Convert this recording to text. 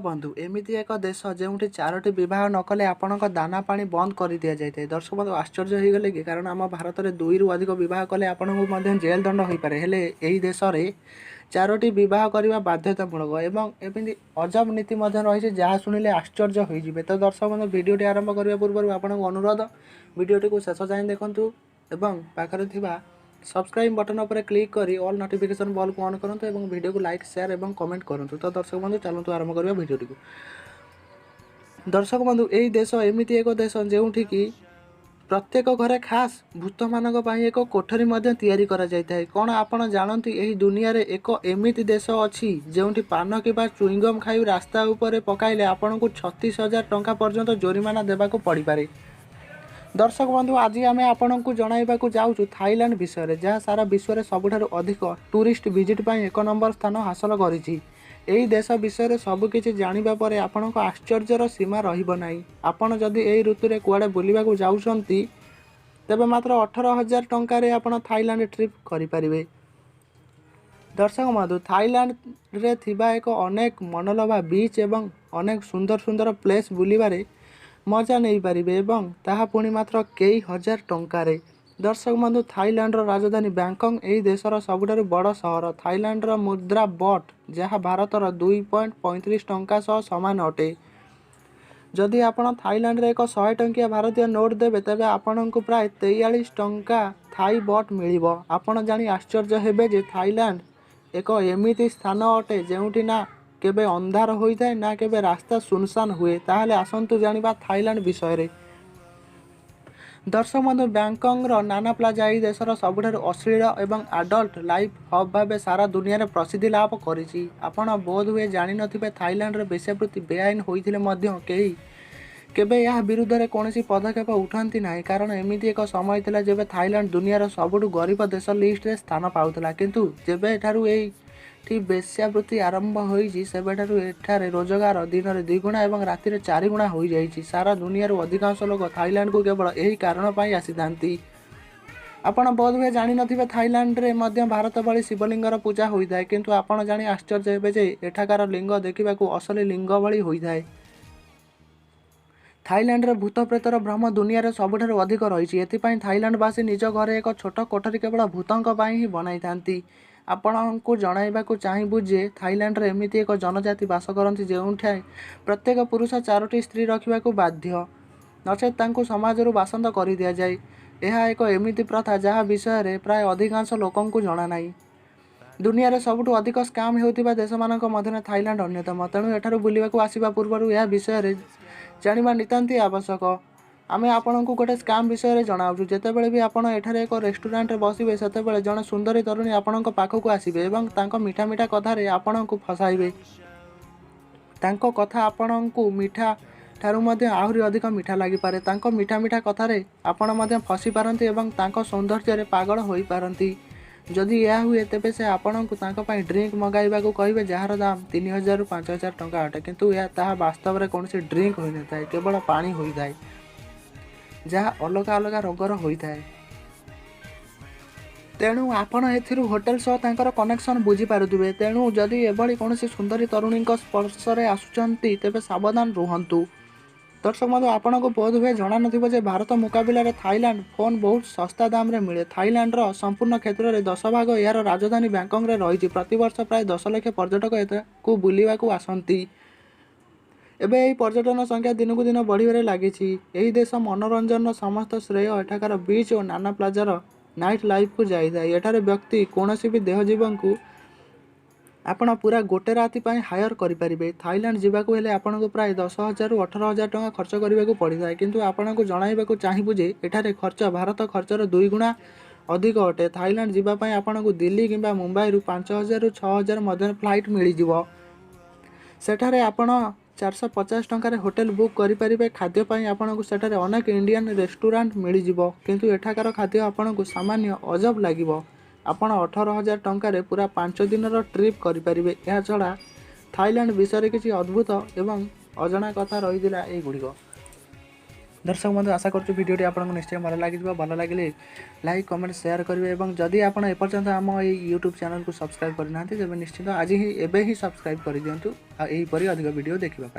ବନ୍ଧୁ, ଏମିତି ଏକ ଦେଶ ଯେଉଁଠି ଚାରୋଟି ବିବାହ ନ କଲେ ଆପଣଙ୍କ ଦାନା ପାଣି ବନ୍ଦ କରିଦିଆଯାଇଥାଏ। ଦର୍ଶକ ବନ୍ଧୁ, ଆଶ୍ଚର୍ଯ୍ୟ ହୋଇଗଲେ କି? କାରଣ ଆମ ଭାରତରେ ଦୁଇରୁ ଅଧିକ ବିବାହ କଲେ ଆପଣଙ୍କୁ ମଧ୍ୟ ଜେଲ୍ ଦଣ୍ଡ ହୋଇପାରେ। ହେଲେ ଏହି ଦେଶରେ ଚାରୋଟି ବିବାହ କରିବା ବାଧ୍ୟତାମୂଳକ ଏବଂ ଏମିତି ଅଜବ ନୀତି ମଧ୍ୟ ରହିଛି, ଯାହା ଶୁଣିଲେ ଆଶ୍ଚର୍ଯ୍ୟ ହୋଇଯିବେ। ତ ଦର୍ଶକ ବନ୍ଧୁ, ଭିଡ଼ିଓଟି ଆରମ୍ଭ କରିବା ପୂର୍ବରୁ ଆପଣଙ୍କୁ ଅନୁରୋଧ, ଭିଡ଼ିଓଟିକୁ ଶେଷ ଯାଏଁ ଦେଖନ୍ତୁ ଏବଂ ପାଖରେ ଥିବା ସବସ୍କ୍ରାଇବ୍ ବଟନ୍ ଉପରେ କ୍ଲିକ୍ କରି ଅଲ୍ ନୋଟିଫିକେସନ୍ ବଲ୍କୁ ଅନ୍ କରନ୍ତୁ ଏବଂ ଭିଡ଼ିଓକୁ ଲାଇକ୍, ସେୟାର ଏବଂ କମେଣ୍ଟ କରନ୍ତୁ। ତ ଦର୍ଶକ ବନ୍ଧୁ, ଚାଲନ୍ତୁ ଆରମ୍ଭ କରିବା ଭିଡ଼ିଓଟିକୁ। ଦର୍ଶକ ବନ୍ଧୁ, ଏହି ଦେଶ ଏମିତି ଏକ ଦେଶ ଯେଉଁଠିକି ପ୍ରତ୍ୟେକ ଘରେ ଖାସ୍ ଭୂତମାନଙ୍କ ପାଇଁ ଏକ କୋଠରୀ ମଧ୍ୟ ତିଆରି କରାଯାଇଥାଏ। କ'ଣ ଆପଣ ଜାଣନ୍ତି, ଏହି ଦୁନିଆରେ ଏକ ଏମିତି ଦେଶ ଅଛି ଯେଉଁଠି ପାନ କିମ୍ବା ଚୁଇଙ୍ଗମ୍ ଖାଇ ରାସ୍ତା ଉପରେ ପକାଇଲେ ଆପଣଙ୍କୁ 36,000 ଟଙ୍କା ପର୍ଯ୍ୟନ୍ତ ଜୋରିମାନା ଦେବାକୁ ପଡ଼ିପାରେ? ଦର୍ଶକ ବନ୍ଧୁ, ଆଜି ଆମେ ଆପଣଙ୍କୁ ଜଣାଇବାକୁ ଯାଉଛୁ ଥାଇଲାଣ୍ଡ ବିଷୟରେ, ଯାହା ସାରା ବିଶ୍ୱରେ ସବୁଠାରୁ ଅଧିକ ଟୁରିଷ୍ଟ ଭିଜିଟ୍ ପାଇଁ ଏକ ନମ୍ବର ସ୍ଥାନ ହାସଲ କରିଛି। ଏହି ଦେଶ ବିଷୟରେ ସବୁକିଛି ଜାଣିବା ପରେ ଆପଣଙ୍କ ଆଶ୍ଚର୍ଯ୍ୟର ସୀମା ରହିବ ନାହିଁ। ଆପଣ ଯଦି ଏହି ଋତୁରେ କୁଆଡ଼େ ବୁଲିବାକୁ ଯାଉଛନ୍ତି, ତେବେ ମାତ୍ର 18,000 ଟଙ୍କାରେ ଆପଣ ଥାଇଲାଣ୍ଡ ଟ୍ରିପ୍ କରିପାରିବେ। ଦର୍ଶକ ବନ୍ଧୁ, ଥାଇଲାଣ୍ଡରେ ଥିବା ଏକ ଅନେକ ମନଲୋଭା ବିଚ୍ ଏବଂ ଅନେକ ସୁନ୍ଦର ସୁନ୍ଦର ପ୍ଲେସ୍ ବୁଲିବାରେ ମଜା ନେଇପାରିବେ ଏବଂ ତାହା ପୁଣି ମାତ୍ର କେଇ ହଜାର ଟଙ୍କାରେ। ଦର୍ଶକ ବନ୍ଧୁ, ଥାଇଲାଣ୍ଡର ରାଜଧାନୀ ବ୍ୟାଙ୍କକ୍ ଏହି ଦେଶର ସବୁଠାରୁ ବଡ଼ ସହର। ଥାଇଲାଣ୍ଡର ମୁଦ୍ରା ବଟ୍, ଯାହା ଭାରତର 2.35 ଟଙ୍କା ସହ ସମାନ ଅଟେ। ଯଦି ଆପଣ ଥାଇଲାଣ୍ଡରେ ଏକ 100 ଟଙ୍କିଆ ଭାରତୀୟ ନୋଟ୍ ଦେବେ, ତେବେ ଆପଣଙ୍କୁ ପ୍ରାୟ 43 ଟଙ୍କା ଥାଇ ବଟ୍ ମିଳିବ। ଆପଣ ଜାଣି ଆଶ୍ଚର୍ଯ୍ୟ ହେବେ ଯେ ଥାଇଲାଣ୍ଡ ଏକ ଏମିତି ସ୍ଥାନ ଅଟେ, ଯେଉଁଠି ନା କେବେ ଅନ୍ଧାର ହୋଇଥାଏ, ନା କେବେ ରାସ୍ତା ଶୂନଶାନ ହୁଏ। ତାହେଲେ ଆସନ୍ତୁ ଜାଣିବା ଥାଇଲାଣ୍ଡ ବିଷୟରେ। ଦର୍ଶକ ବନ୍ଧୁ, ବ୍ୟାଙ୍କକ୍ର ନାନା ପ୍ଲାଜା ଏହି ଦେଶର ସବୁଠାରୁ ଅଶ୍ଳୀଳ ଏବଂ ଆଡଲ୍ଟ ଲାଇଫ୍ ହବ୍ ଭାବେ ସାରା ଦୁନିଆରେ ପ୍ରସିଦ୍ଧି ଲାଭ କରିଛି। ଆପଣ ବୋଧହୁଏ ଜାଣିନଥିବେ, ଥାଇଲାଣ୍ଡରେ ବେଶ୍ୟାବୃତ୍ତି ବେଆଇନ ହୋଇଥିଲେ ମଧ୍ୟ କେହି କେବେ ଏହା ବିରୁଦ୍ଧରେ କୌଣସି ପଦକ୍ଷେପ ଉଠାନ୍ତି ନାହିଁ। କାରଣ ଏମିତି ଏକ ସମୟ ଥିଲା, ଯେବେ ଥାଇଲାଣ୍ଡ ଦୁନିଆର ସବୁଠୁ ଗରିବ ଦେଶ ଲିଷ୍ଟରେ ସ୍ଥାନ ପାଉଥିଲା। କିନ୍ତୁ ଯେବେଠାରୁ ଏଇଠି ବେଶ୍ୟାବୃତ୍ତି ଆରମ୍ଭ ହୋଇଛି, ସେବେଠାରୁ ଏଠାରେ ରୋଜଗାର ଦିନରେ ଦ୍ୱିଗୁଣା ଏବଂ ରାତିରେ ଚାରିଗୁଣା ହୋଇଯାଇଛି। ସାରା ଦୁନିଆରୁ ଅଧିକାଂଶ ଲୋକ ଥାଇଲାଣ୍ଡକୁ କେବଳ ଏହି କାରଣ ପାଇଁ ଆସିଥାନ୍ତି। ଆପଣ ବୋଧହୁଏ ଜାଣିନଥିବେ, ଥାଇଲାଣ୍ଡରେ ମଧ୍ୟ ଭାରତ ଭଳି ଶିବଲିଙ୍ଗର ପୂଜା ହୋଇଥାଏ। କିନ୍ତୁ ଆପଣ ଜାଣି ଆଶ୍ଚର୍ଯ୍ୟ ହେବେ ଯେ ଏଠାକାର ଲିଙ୍ଗ ଦେଖିବାକୁ ଅସଲି ଲିଙ୍ଗ ଭଳି ହୋଇଥାଏ। ଥାଇଲାଣ୍ଡରେ ଭୂତ ପ୍ରେତର ଭ୍ରମ ଦୁନିଆରେ ସବୁଠାରୁ ଅଧିକ ରହିଛି। ଏଥିପାଇଁ ଥାଇଲାଣ୍ଡବାସୀ ନିଜ ଘରେ ଏକ ଛୋଟ କୋଠରୀ କେବଳ ଭୂତଙ୍କ ପାଇଁ ହିଁ ବନାଇଥାନ୍ତି। ଆପଣଙ୍କୁ ଜଣାଇବାକୁ ଚାହିଁବୁ ଯେ ଥାଇଲାଣ୍ଡରେ ଏମିତି ଏକ ଜନଜାତି ବାସ କରନ୍ତି, ଯେଉଁଠାରେ ପ୍ରତ୍ୟେକ ପୁରୁଷ ଚାରୋଟି ସ୍ତ୍ରୀ ରଖିବାକୁ ବାଧ୍ୟ, ନଚେତ୍ ତାଙ୍କୁ ସମାଜରୁ ବାସନ୍ଦ କରିଦିଆଯାଏ। ଏହା ଏକ ଏମିତି ପ୍ରଥା, ଯାହା ବିଷୟରେ ପ୍ରାୟ ଅଧିକାଂଶ ଲୋକଙ୍କୁ ଜଣାନାହିଁ। ଦୁନିଆରେ ସବୁଠୁ ଅଧିକ ସ୍କାମ୍ ହେଉଥିବା ଦେଶମାନଙ୍କ ମଧ୍ୟରେ ଥାଇଲାଣ୍ଡ ଅନ୍ୟତମ। ତେଣୁ ଏଠାରୁ ବୁଲିବାକୁ ଆସିବା ପୂର୍ବରୁ ଏହା ବିଷୟରେ ଜାଣିବା ନିତାନ୍ତ ଆବଶ୍ୟକ। ଆମେ ଆପଣଙ୍କୁ ଗୋଟେ ସ୍କାମ୍ ବିଷୟରେ ଜଣାଉଛୁ। ଯେତେବେଳେ ବି ଆପଣ ଏଠାରେ ଏକ ରେଷ୍ଟୁରାଣ୍ଟରେ ବସିବେ, ସେତେବେଳେ ଜଣେ ସୁନ୍ଦରୀ ତରୁଣୀ ଆପଣଙ୍କ ପାଖକୁ ଆସିବେ ଏବଂ ତାଙ୍କ ମିଠା ମିଠା କଥାରେ ଆପଣଙ୍କୁ ଫସାଇବେ। ତାଙ୍କ କଥା ଆପଣଙ୍କୁ ମିଠା ଠାରୁ ମଧ୍ୟ ଆହୁରି ଅଧିକ ମିଠା ଲାଗିପାରେ। ତାଙ୍କ ମିଠା ମିଠା କଥାରେ ଆପଣ ମଧ୍ୟ ଫସି ପାରନ୍ତି ଏବଂ ତାଙ୍କ ସୌନ୍ଦର୍ଯ୍ୟରେ ପାଗଳ ହୋଇପାରନ୍ତି। ଯଦି ଏହା ହୁଏ, ତେବେ ସେ ଆପଣଙ୍କୁ ତାଙ୍କ ପାଇଁ ଡ୍ରିଙ୍କ ମଗାଇବାକୁ କହିବେ, ଯାହାର ଦାମ 3,000ରୁ 5,000 ଟଙ୍କା ଅଟେ। କିନ୍ତୁ ଏହା ତାହା ବାସ୍ତବରେ କୌଣସି ଡ୍ରିଙ୍କ ହୋଇନଥାଏ, କେବଳ ପାଣି ହୋଇଥାଏ, ଯାହା ଅଲଗା ଅଲଗା ରଙ୍ଗର ହୋଇଥାଏ। ତେଣୁ ଆପଣ ଏଥିରୁ ହୋଟେଲ ସହ ତାଙ୍କର କନେକ୍ସନ୍ ବୁଝିପାରୁଥିବେ। ତେଣୁ ଯଦି ଏଭଳି କୌଣସି ସୁନ୍ଦରୀ ତରୁଣୀଙ୍କ ସ୍ପର୍ଶରେ ଆସୁଛନ୍ତି, ତେବେ ସାବଧାନ ରୁହନ୍ତୁ। ଦର୍ଶକ ବନ୍ଧୁ, ଆପଣଙ୍କୁ ବୋଧହୁଏ ଜଣାନଥିବ ଯେ ଭାରତ ମୁକାବିଲାରେ ଥାଇଲାଣ୍ଡ ଫୋନ୍ ବହୁତ ଶସ୍ତା ଦାମରେ ମିଳେ। ଥାଇଲାଣ୍ଡର ସମ୍ପୂର୍ଣ୍ଣ କ୍ଷେତ୍ରରେ 10 ଭାଗ ଏହାର ରାଜଧାନୀ ବ୍ୟାଙ୍କକରେ ରହିଛି। ପ୍ରତିବର୍ଷ ପ୍ରାୟ 10 ଲକ୍ଷ ପର୍ଯ୍ୟଟକ ଏଠାକୁ ବୁଲିବାକୁ ଆସନ୍ତି। ଏବେ ଏହି ପର୍ଯ୍ୟଟନ ସଂଖ୍ୟା ଦିନକୁ ଦିନ ବଢ଼ିବାରେ ଲାଗିଛି। ଏହି ଦେଶ ମନୋରଞ୍ଜନର ସମସ୍ତ ଶ୍ରେୟ ଏଠାକାର ବିଚ୍ ଓ ନାନା ପ୍ଲାଜାର ନାଇଟ୍ ଲାଇଫକୁ ଯାଇଥାଏ। ଏଠାରେ ବ୍ୟକ୍ତି କୌଣସି ବି ଦେହଜୀବଙ୍କୁ ଆପଣ ପୁରା ଗୋଟେ ରାତି ପାଇଁ ହାୟର କରିପାରିବେ। ଥାଇଲାଣ୍ଡ ଯିବାକୁ ହେଲେ ଆପଣଙ୍କୁ ପ୍ରାୟ 10,000ରୁ 18,000 ଟଙ୍କା ଖର୍ଚ୍ଚ କରିବାକୁ ପଡ଼ିଥାଏ। କିନ୍ତୁ ଆପଣଙ୍କୁ ଜଣାଇବାକୁ ଚାହିଁବୁ ଯେ ଏଠାରେ ଖର୍ଚ୍ଚ ଭାରତ ଖର୍ଚ୍ଚର ଦୁଇଗୁଣା ଅଧିକ ଅଟେ। ଥାଇଲାଣ୍ଡ ଯିବା ପାଇଁ ଆପଣଙ୍କୁ ଦିଲ୍ଲୀ କିମ୍ବା ମୁମ୍ବାଇରୁ 5,000ରୁ 6,000 ମଧ୍ୟରେ ଫ୍ଲାଇଟ୍ ମିଳିଯିବ। ସେଠାରେ ଆପଣ 450 ଟଙ୍କାରେ ହୋଟେଲ ବୁକ୍ କରିପାରିବେ। ଖାଦ୍ୟ ପାଇଁ ଆପଣଙ୍କୁ ସେଠାରେ ଅନେକ ଇଣ୍ଡିଆନ୍ ରେଷ୍ଟୁରାଣ୍ଟ ମିଳିଯିବ। କିନ୍ତୁ ଏଠାକାର ଖାଦ୍ୟ ଆପଣଙ୍କୁ ସାମାନ୍ୟ ଅଜବ ଲାଗିବ। ଆପଣ 18,000 ଟଙ୍କାରେ ପୁରା 5 ଦିନର ଟ୍ରିପ୍ କରିପାରିବେ। ଏହାଛଡ଼ା ଥାଇଲାଣ୍ଡ ବିଷୟରେ କିଛି ଅଦ୍ଭୁତ ଏବଂ ଅଜଣା କଥା ରହିଥିଲା ଏଇଗୁଡ଼ିକ। ଦର୍ଶକ ବନ୍ଧୁ, ଆଶା କରୁଛୁ ଭିଡ଼ିଓଟି ଆପଣଙ୍କୁ ନିଶ୍ଚୟ ଭଲ ଲାଗିଯିବ। ଭଲ ଲାଗିଲେ ଲାଇକ୍, କମେଣ୍ଟ, ସେୟାର କରିବେ ଏବଂ ଯଦି ଆପଣ ଏପର୍ଯ୍ୟନ୍ତ ଆମ ଏଇ ୟୁଟ୍ୟୁବ୍ ଚ୍ୟାନେଲକୁ ସବସ୍କ୍ରାଇବ୍ କରିନାହାନ୍ତି, ତେବେ ନିଶ୍ଚିତ ଆଜି ହିଁ, ଏବେ ହିଁ ସବସ୍କ୍ରାଇବ୍ କରିଦିଅନ୍ତୁ ଆଉ ଏହିପରି ଅଧିକ ଭିଡ଼ିଓ ଦେଖିବା ପାଇଁ।